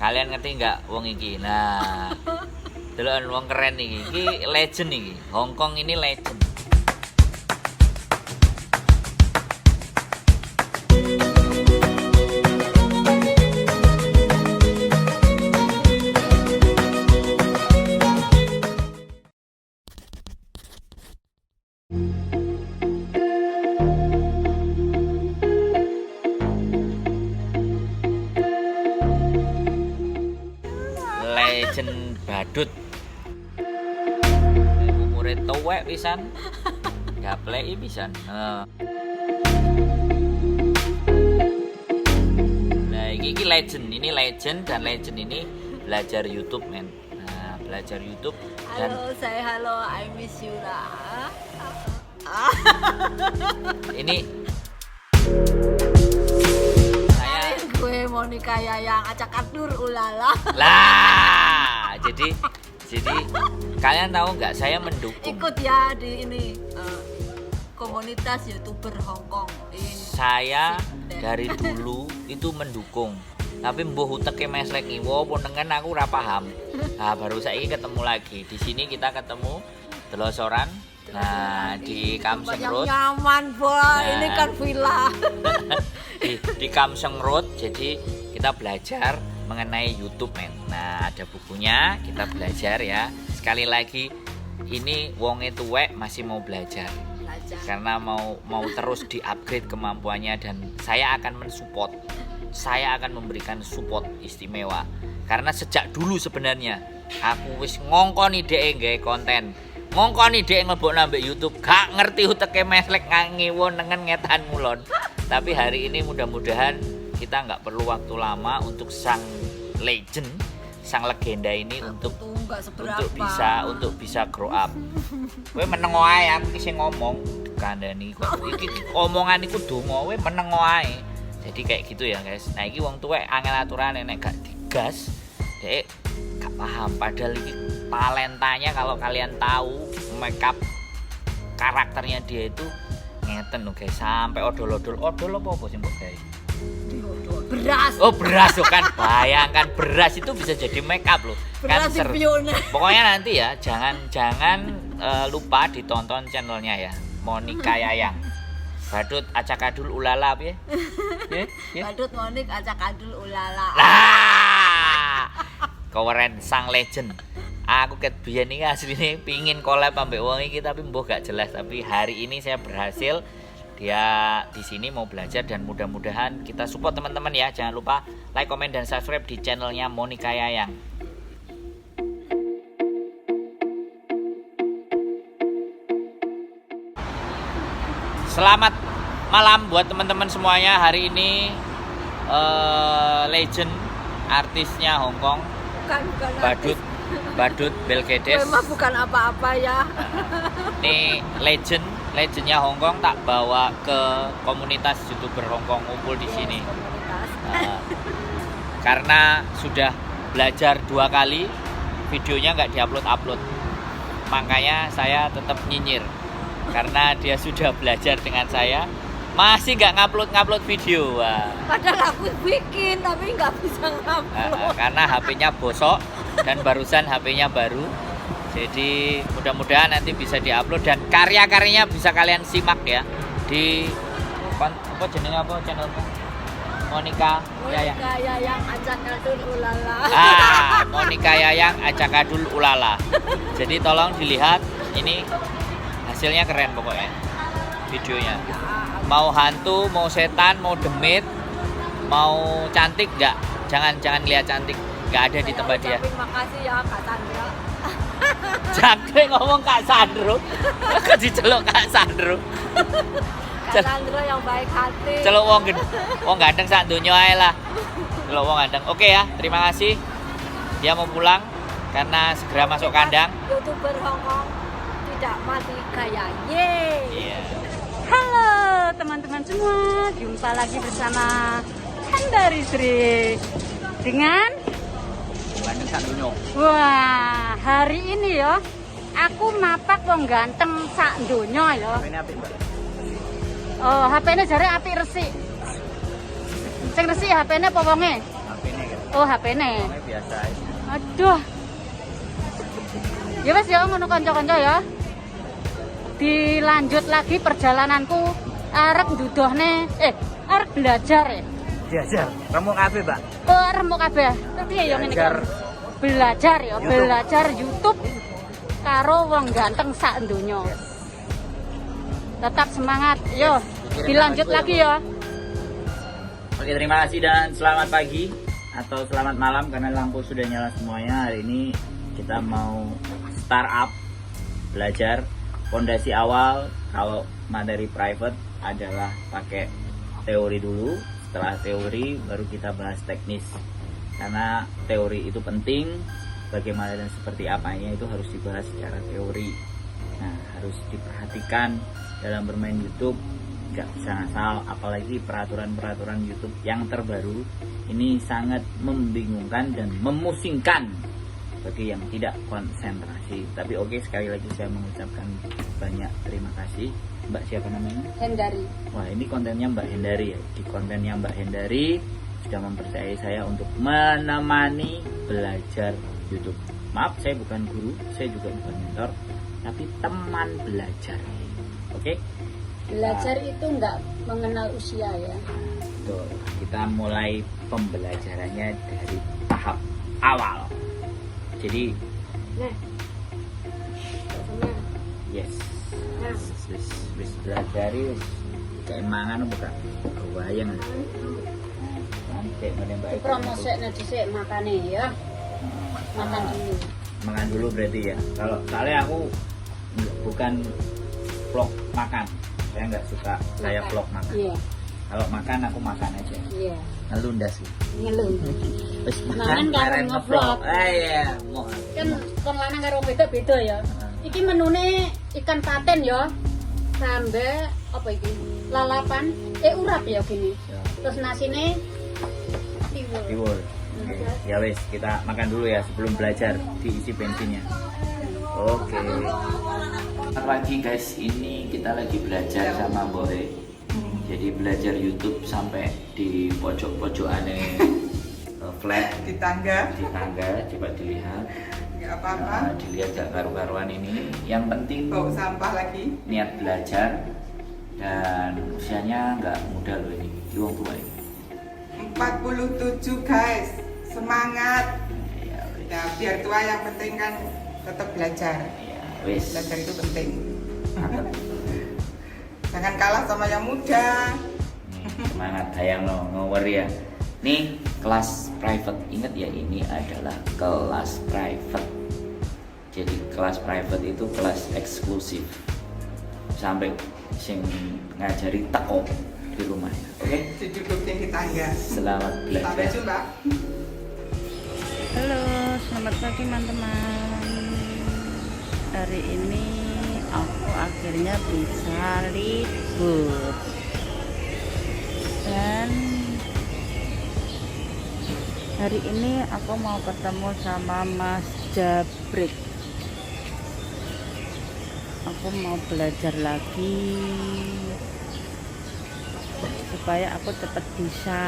Kalian ngerti nggak wong iki? Nah, deloken wong keren iki. Iki legend iki. Hong Kong ini legend. Legend badut. Umure tuwek pisan. Gapleki pisan. Heeh. Nah, iki legend, ini legend dan legend ini belajar YouTube, men. Nah, belajar YouTube dan Halo, saya halo, I miss you lah. Ini saya Gue Monica Yayang acak adur ulala. Lah, jadi kalian tahu nggak saya mendukung. Ikut ya di ini komunitas YouTuber Hong Kong. Ini. Saya dari dulu itu mendukung. Tapi mbuh uteke meslek ngiwo apa nengen aku ora paham. Nah, baru saiki ketemu lagi. Di sini kita ketemu Delosoran. Nah, di Tempat Kamseng yang Road. nyaman, boy. Nah. Ini kan villa. Di Kamseng Road. Jadi kita belajar mengenai YouTube, men. Nah, ada bukunya, kita belajar ya. Sekali lagi ini wonge tuwek masih mau belajar. Belajar. Karena mau mau terus di-upgrade kemampuannya dan saya akan mensupport. Saya akan memberikan support istimewa. Karena sejak dulu sebenarnya aku wis ngongkoni dhek nggawe konten. Ngongkoni dhek nglebokno ambek YouTube, gak ngerti uteke meslek ngiwo nengen ngetan ngulon. Tapi hari ini mudah-mudahan kita nggak perlu waktu lama untuk sang legend, sang legenda ini Aku untuk tuh nggak seberapa. untuk bisa grow up. Kowe meneng wae, aku iki sing ngomong kandhani kok. Iki omongan iku donga, kowe meneng wae. Jadi kayak gitu ya, guys. Nah, iki wong tuwek angel aturane nek gak digas, dek gak paham. Padahal iki talentanya kalau kalian tahu makeup karakternya dia itu ngeten loh, guys, sampai odol-odol. Odol apa apa sih mbok gawe? Beras. Oh, beras tuh kan, bayangkan beras itu bisa jadi make up loh. Beras Kan seru. di. Pokoknya nanti ya, jangan jangan lupa ditonton channelnya ya, Monica Yayang. Badut acakadul ulala piye? Piye? Piye? Badut Monik acak adul ulala. Lah, keren sang legend. Aku ket biyen iki asline pingin collab ambek wong iki tapi mbuh gak jelas, tapi hari ini saya berhasil. Dia di sini mau belajar dan mudah-mudahan kita support teman-teman ya. Jangan lupa like, comment, dan subscribe di channelnya Monica Yayang. Selamat malam buat teman-teman semuanya. Hari ini legend artisnya Hong Kong, Bukan bukan Badut artis. Badut Belgedes. Memang bukan apa-apa ya. Ini legendnya Hong Kong tak bawa ke komunitas YouTuber Hong Kong ngumpul di Yes, sini. komunitas. Nah, karena sudah belajar 2 kali, videonya nggak diupload-upload. Makanya saya tetap nyinyir. Karena dia sudah belajar dengan saya, masih nggak ngupload-ngupload video. Wah. Padahal aku bikin tapi nggak bisa Nah, ngupload. karena HP-nya bosok dan barusan HP-nya baru. Jadi mudah-mudahan nanti bisa diupload dan karya-karyanya bisa kalian simak ya di apa jenenge, apa channelmu? Monica Yayang. Monica Yayang acak adul ulala. Ah, Monica Yayang acakadul ulala. Jadi tolong dilihat, ini hasilnya keren pokoknya videonya. Mau hantu, mau setan, mau demit, mau cantik nggak? Jangan jangan lihat cantik, nggak ada di Saya tempat dia. ucapin makasih ya Kak Sandra. Jangan ngomong Kak Sandro, aku diceluk Kak Sandro. Kak Sandro yang baik hati. Celuk wong ganteng sak donya ae lah. Celuk wong ganteng. Oke ya, terima kasih. Dia mau pulang karena segera masuk kandang. YouTuber Hong Kong tidak mati gaya. Yeay. Iya. Halo teman-teman semua, jumpa lagi bersama Handari Sri dengan Ganteng sak donya. wah, hari ini ya aku mapak wong ganteng sak donya ya. Ini apik, Mbak. Oh, HP-ne jare apik resik. Sing resik HP-ne apa wonge? HP-ne kan. Oh, HP-ne. Wonge biasa. Aduh. Ya wes ya, ngono kanca-kanca ya. Dilanjut lagi perjalananku arep ndudohne, eh, arep belajar ya. Belajar. Remuk kabeh, Mbak. Oh, remuk kabeh. Terus piye ya ngene iki? Belajar. Belajar ya, YouTube. Belajar YouTube karo wong ganteng sak donya. Tetap semangat. Yo, Dikirim dilanjut lagu ya, lagi ya. Oke, terima kasih dan selamat pagi atau selamat malam karena lampu sudah nyala semuanya. Hari ini kita mau start up belajar fondasi awal. Kalau materi private adalah pakai teori dulu. Setelah teori baru kita bahas teknis. Karena teori itu penting, bagaimana dan seperti apanya itu harus dibahas secara teori. Nah, harus diperhatikan dalam bermain YouTube, nggak bisa ngasal, apalagi peraturan-peraturan YouTube yang terbaru ini sangat membingungkan dan memusingkan bagi yang tidak konsentrasi. Tapi oke, sekali lagi saya mengucapkan banyak terima kasih. Mbak siapa namanya? Hendari. Wah, ini kontennya Mbak Hendari ya. Di kontennya Mbak Hendari sudah mempercayai saya untuk menemani belajar YouTube. Maaf, saya bukan guru, saya juga bukan mentor, tapi teman belajar. Oke? Belajar itu enggak mengenal usia ya. Betul. Kita mulai pembelajarannya dari tahap awal. Jadi, Nah. Yes. Nah. Wis wis belajar, wis kayak mangan bukan? Kebayang. Sampai ngene, Mbak. Promosikne dhisik makane ya. Makan dulu. Makan dulu berarti ya. Kalau soalnya aku bukan vlog makan. Saya nggak suka saya Makan. Vlog makan. Kalau makan, aku makan aja. Ngelundas sih. Ngelu. Wis Mangan karo karen ngevlog. Ah iya, mau. Kan wong lanang karo wong wedok beda ya. Iki menune ikan patin ya. Sambe apa iki? Lalapan, eh, urap ya gini. Ya. Terus nasine tiwul. Tiwul. Oke. Ya wis, kita makan dulu ya sebelum belajar, diisi bensinnya. Oke. Selamat pagi guys, ini kita lagi belajar sama Boy. Jadi belajar YouTube sampai di pojok-pojokane flat. Di tangga. Di tangga, coba dilihat. Nggak apa-apa. Nah, dilihat gak karu-karuan ini. Yang penting Bau sampah lagi. Niat belajar dan usianya nggak muda loh ini. Ini wong tua ini. 47, guys, semangat. Ya, wis. Ya, biar tua yang penting kan tetap belajar. Ya, wis. Belajar itu penting. Mantap. Jangan kalah sama yang muda. Nih, semangat, bayangno, ngawur ya. Nih kelas private, ingat ya, ini adalah kelas private. Jadi kelas private itu kelas eksklusif. Sampai sing ngajari teko di rumahnya. Oke? Didudukin di tangga. Selamat Sampai belajar. jumpa. Halo, selamat pagi teman-teman. Hari ini aku akhirnya bisa libur. Dan hari ini aku mau ketemu sama Mas Jabrik. Aku mau belajar lagi supaya aku cepat bisa.